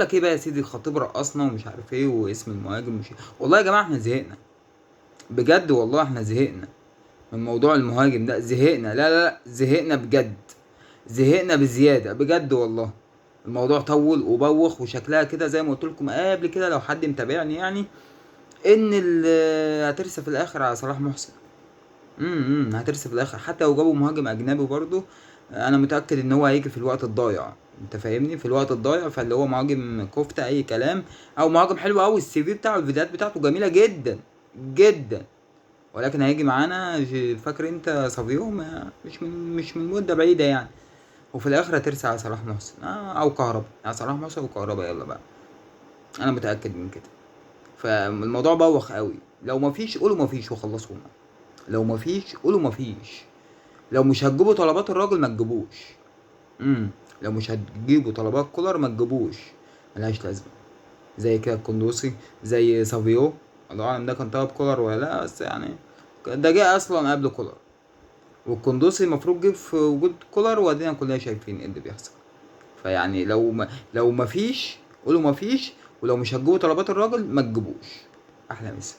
لك ايه بقى يا سيدي، الخطيب رقصنا ومش عارف ايه واسم المهاجم مش إيه. والله يا جماعة احنا زهقنا بجد، والله احنا زهقنا من موضوع المهاجم ده، زهقنا، لا لا لا زهقنا بجد، زهقنا بزيادة بجد والله. الموضوع طول وبوخ، وشكلها كده زي ما قلت لكم قبل كده لو حد متابعني يعني، ان هترسى في الاخر على صلاح محسن. هترسى في الاخر حتى لو جابوا مهاجم اجنبي برضو، انا متاكد ان هو هيجي في الوقت الضايع، انت فاهمني، في الوقت الضايع. فاللي هو مهاجم كفته اي كلام، او مهاجم حلو قوي، السي في بتاعه الفيديوهات بتاعته جميلة جدا جدا، ولكن هيجي معانا فاكر انت صافيو مش من مده بعيدة يعني، وفي الاخر هترسى على صلاح محسن، او كهربا، على صلاح محسن وكهربا، يلا بقى انا متاكد من كده. فالموضوع بوخ قوي، لو مفيش قولوا مفيش وخلصونا، لو مفيش قولوا مفيش، لو مش هتجيبوا طلبات الراجل ما تجيبوش، لو مش هتجيبوا طلبات كولر ما تجيبوش، ملهاش لازمه. زي كده القندوسي، زي سافيو، الله اعلم ده كان طلب كولر ولا لا، بس يعني ده جه اصلا قبل كولر، والقندوسي المفروض جه في وجود كولر، وادينا كلنا شايفين ايه اللي بيحصل. فيعني لو مفيش قولوا مفيش، ولو مش هتجيبوا طلبات الراجل ما تجيبوش. احلى مسا.